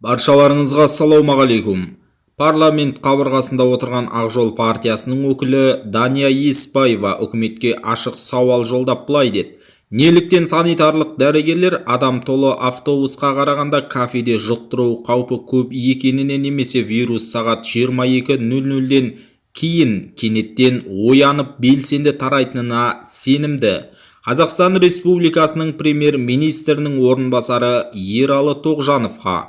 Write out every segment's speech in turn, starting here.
Баршаларыңызға ассалаумағалейкум! Парламент қабырғасында отырған «Ақ жол» партиясының өкілі Дания Еспаева үкіметке ашық сауал жолдап былай деді: «Неліктен санитарлық дәрігерлер адам толы автобусқа қарағанда кафеде жұқтыру қаупі көп екеніне немесе вирус сағат 22:00-ден кейін кенеттен оянып, белсенді тарайтынына сенімді?» Қазақстан Республикасының премьер-министрінің орынбасары Ералы Тоғжановқа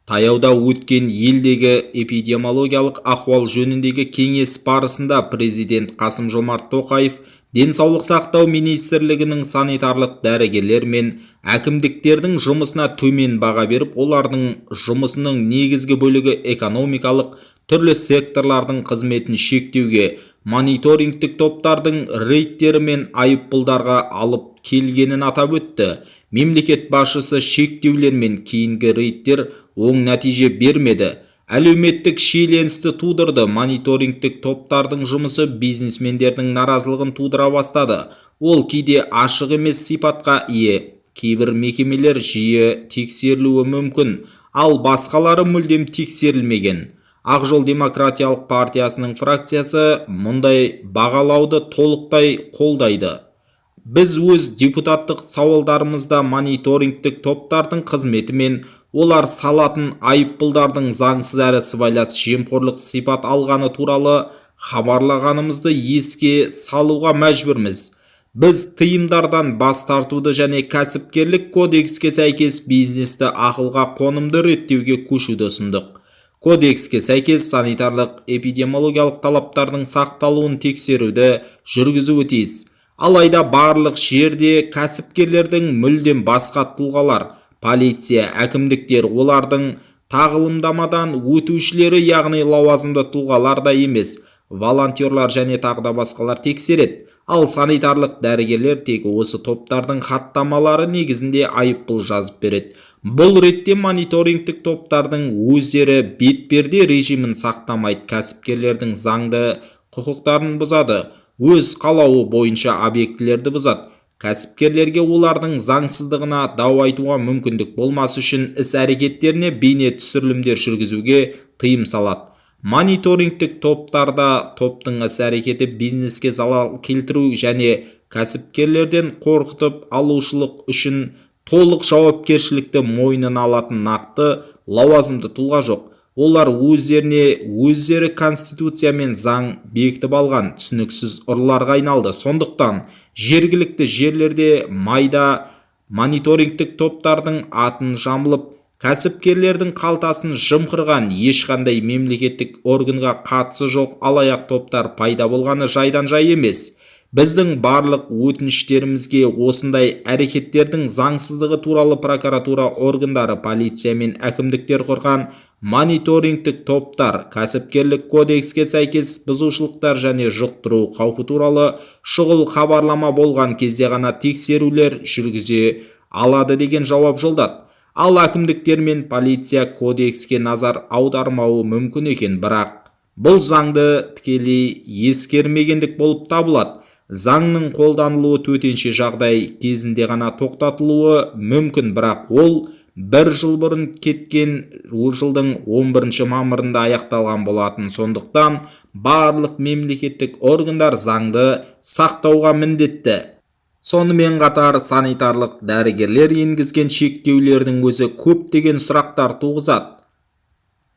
таяуда өткен елдегі эпидемиологиялық ахуал жөніндегі кеңес барысында президент Қасым-Жомарт Тоқаев Денсаулық сақтау министрлігінің, санитарлық дәрігерлер мен әкімдіктердің жұмысына төмен баға беріп, олардың жұмысының негізгі бөлігі экономикалық түрлі секторлардың қызметін шектеуге, мониторингтік топтардың рейдтері мен айыппұлдарға алып келгенін атап өтті. Мемлекет басшысы шектеулер мен кейінгі рейдтер оң нәтиже бермеді, әлеуметтік шиеленісті тудырды, мониторингтік топтардың жұмысы бизнесмендердің наразылығын тудыра бастады, ол кейде ашық емес сипатқа ие, кейбір мекемелер жиі тексерілуі мүмкін, ал басқалары мүлдем тексерілмеген. «Ақ жол» демократиялық партиясының фракциясы мұндай бағалауды толықтай қолдайды. Біз өз депутаттық сауалдарымызда мониторингтік топтардың қызметі мен олар салатын айыппұлдардың заңсыз әрі сыбайлас жемқорлық сипат алғаны туралы хабарлағанымызды еске салуға мәжбүрміз. Біз тыйымдардан бас тартуды және кәсіпкерлік кодекске сәйкес бизнесті ақылға қонымды реттеуге көшуді ұсындық. Кодекске сәйкес, санитарлық эпидемиологиялық талаптардың сақталуын тексеруді жүргізуі тиіс. Алайда барлық жерде кәсіпкерлердің мүлдем басқа тұлғалар, полиция, әкімдіктер, олардың тағылымдамадан өтушілері, яғни лауазымды тұлғалар да емес, волонтерлар және тағы да басқалар тексереді. Ал санитарлық дәрігерлер тек осы топтардың хаттамалары негізінде айыппұл жазып береді. Бұл ретте мониторингтік топтардың өздері бетперде режимін сақтамайды, кәсіпкерлердің заңды құқықтарын бұзады, өз қалауы бойынша объектілерді бұзады. Кәсіпкерлерге олардың заңсыздығына дау айтуға мүмкіндік болмас үшін іс-әрекеттеріне бейне түсірілімдер жүргізуге тыйым салады. Мониторингтік топтарда топтың іс-әрекеті бизнеске залал келтіру және кәсіпкерлерден қорқытып алушылық үшін толық жауапкершілікті мойнына алатын нақты лауазымды тұлға жоқ. Олар өздеріне өздері конституция мен заң бекітіп алған түсініксіз ұрыларға айналды. Сондықтан жергілікті жерлерде майда мониторингтік топтардың атын жамылып, кәсіпкерлердің қалтасын жымқырған, ешқандай мемлекеттік органға қатысы жоқ алаяқ топтар пайда болғаны жайдан жай емес. Біздің барлық өтініштерімізге осындай әрекеттердің заңсыздығы туралы прокуратура органдары, полиция мен әкімдіктер құрған мониторингтік топтар кәсіпкерлік кодекске сәйкес бұзушылықтар және жұқтыру қаупі туралы шұғыл хабарлама болған кезде ғана тексерулер жүргізе алады деген жауап жолдады. Ал әкімдіктер мен полиция кодекске назар аудармауы мүмкін екен, бірақ бұл заңды тікелей ескермегендік болып табылады. Заңның қолданылуы төтенше жағдай кезінде ғана тоқтатылуы мүмкін, бірақ ол бір жыл бұрын, кеткен жылдың 11 мамырында аяқталған болатын. Сондықтан барлық мемлекеттік органдар заңды сақтауға міндетті. Сонымен қатар санитарлық дәрігерлер енгізген шектеулердің өзі көптеген сұрақтар туғызады.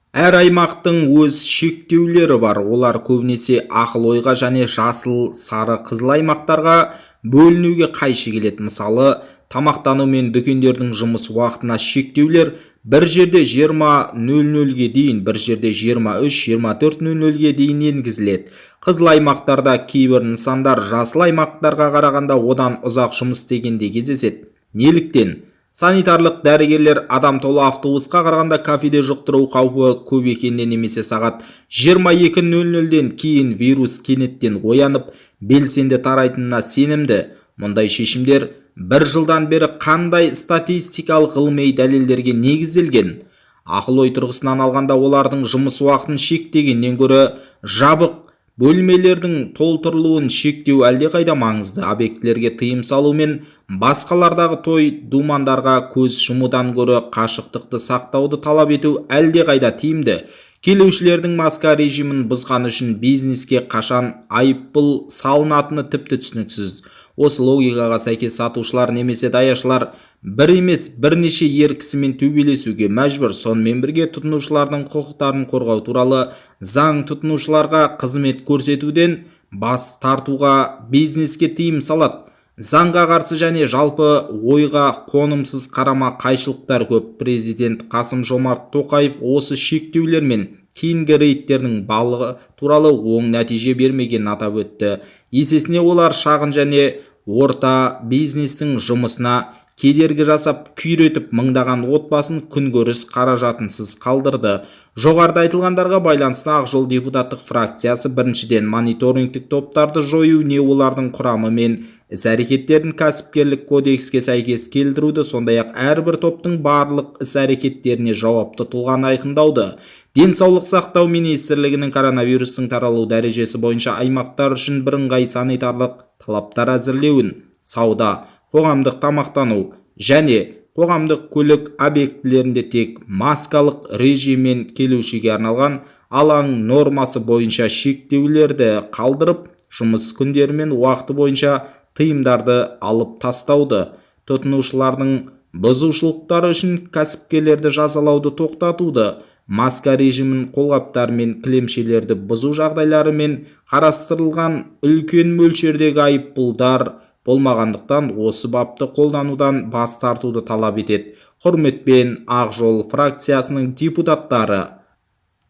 Әр аймақтың өз шектеулері бар. Олар көбінесе ақыл-ойға және жасыл, сары, қызыл аймақтарға бөлінуге қайшы келеді. Мысалы, тамақтану мен дүкендердің жұмыс уақытына шектеулер бір жерде 20:00-ге дейін, бір жерде 23, 24:00-ге дейін енгізіледі. Қызыл аймақтарда кейбір нысандар жасыл аймақтарға қарағанда одан ұзақ жұмыс істегенде кездеседі. Неліктен санитарлық дәрігерлер адам толы автобусқа қарағанда кафеде жұқтыру қаупі көп екеніне немесе сағат 22:00-ден кейін вирус кенеттен оянып, белсенді тарайтынына сенімді? Мұндай шешімдер бір жылдан бері қандай статистикалық, ғылыми дәлелдерге негізделген? Ақыл ой тұрғысынан алғанда, олардың жұмыс уақытын шектегеннен гөрі жабық Бөлмелердің толтырылуын шектеу әлдеқайда маңызды. Объектілерге тыйым салу мен басқалардағы той-думандарға көз жұмудан гөрі қашықтықты сақтауды талап ету әлдеқайда тиімді. Келушілердің маска режимін бұзғаны үшін бизнеске қашан айыппұл салынатыны тіпті түсініксіз. Осы логикаға сәйкес сатушылар немесе даяшылар бір емес, бірнеше ер кісімен төбелесуге мәжбүр. Сонымен бірге тұтынушылардың құқықтарын қорғау туралы заң тұтынушыларға қызмет көрсетуден бас тартуға бизнеске тыйым салады. Заңға қарсы және жалпы ойға қонымсыз қарама-қайшылықтар көп. Президент Қасым-Жомарт Тоқаев осы шектеулер мен кейінгі рейдтердің барлығы туралы оң нәтиже бермегенін атап өтті. Есесіне олар шағын және орта бизнестің жұмысына кедергі жасап, күйретіп, мыңдаған отбасын күнкөріс қаражатынсыз қалдырды. Жоғарыда айтылғандарға байланысты Ақ жол депутаттық фракциясы, біріншіден, мониторингтік топтарды жою не олардың құрамы мен іс-әрекеттерін кәсіпкерлік кодекске сәйкес келтіруді, сондай-ақ әрбір топтың барлық іс-әрекеттеріне жауапты тұлғаны айқындауды, Денсаулық сақтау министрлігінің коронавирустың таралу дәрежесі бойынша аймақтар үшін бірыңғай санитарлық талаптар әзірлеуін, сауда, қоғамдық тамақтану және қоғамдық көлік объектілерінде тек маскалық режиммен келушіге арналған алаң нормасы бойынша шектеулерді қалдырып, жұмыс күндері мен уақыты бойынша тыйымдарды алып тастауды, тұтынушылардың бұзушылықтары үшін кәсіпкерлерді жазалауды тоқтатуды, маска режимін, қолғаптар мен кілемшелерді бұзу жағдайлары мен қарастырылған үлкен мөлшердегі айыппұлдар болмағандықтан, осы бапты қолданудан бас тартуды талап етеді. Құрметпен, Ақ жол фракциясының депутаттары.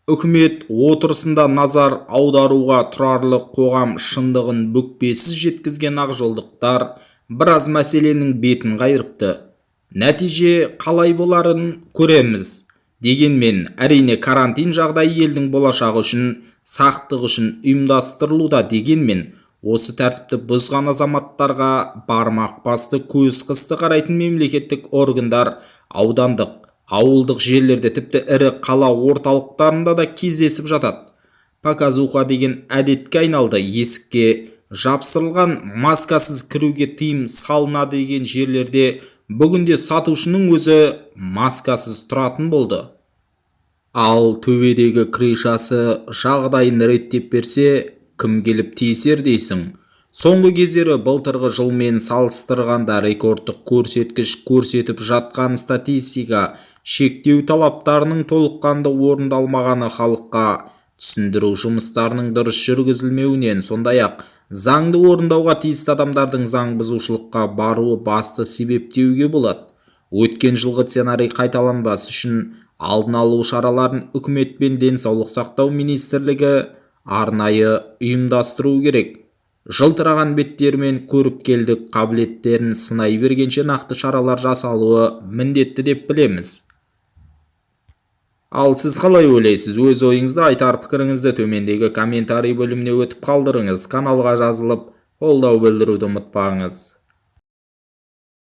Үкімет отырысында назар аударуға тұрарлық қоғам шындығын бүкпесіз жеткізген ақжолдықтар біраз мәселенің бетін қайырыпты. Нәтиже қалай боларын көреміз. Дегенмен, әрине, карантин жағдайы елдің болашағы үшін, сақтық үшін ұйымдастырылуда. Дегенмен осы тәртіпті бұзған азаматтарға бармақ басты, көз қысты қарайтын мемлекеттік органдар аудандық, ауылдық жерлерде, тіпті ірі қала орталықтарында да кездесіп жатады. Показуха деген әдетке айналды. Есікке жапсырылған «маскасыз кіруге тыйым салынады» деген жерлерде бүгінде сатушының өзі маскасыз тұратын болды. Ал төбедегі крышасы жағдайын реттеп берсе, кім келіп тиісер дейсің. Соңғы кездері былтырғы жылмен салыстырғанда рекордтық көрсеткіш көрсетіп жатқан статистика, шектеу талаптарының толыққанды орындалмағаны халыққа түсіндіру жұмыстарының дұрыс жүргізілмеуінен, сондай-ақ заңды орындауға тиісті адамдардың заң бұзушылыққа баруы басты себеп деуге болады. Өткен жылғы сценарий қайталанбас үшін алдын алу шараларын үкімет пен Денсаулық сақтау министрлігі арнайы ұйымдастыру керек. Жылтыраған беттері мен көріпкелдік қабілеттерін сынай бергенше, нақты шаралар жасалуы міндетті деп білеміз. Ал сіз қалай ойлайсыз? Өз ойыңызды, айтар пікіріңізді төмендегі комментарий бөліміне өтіп қалдырыңыз. Каналға жазылып, қолдау білдіруді ұмытпаңыз.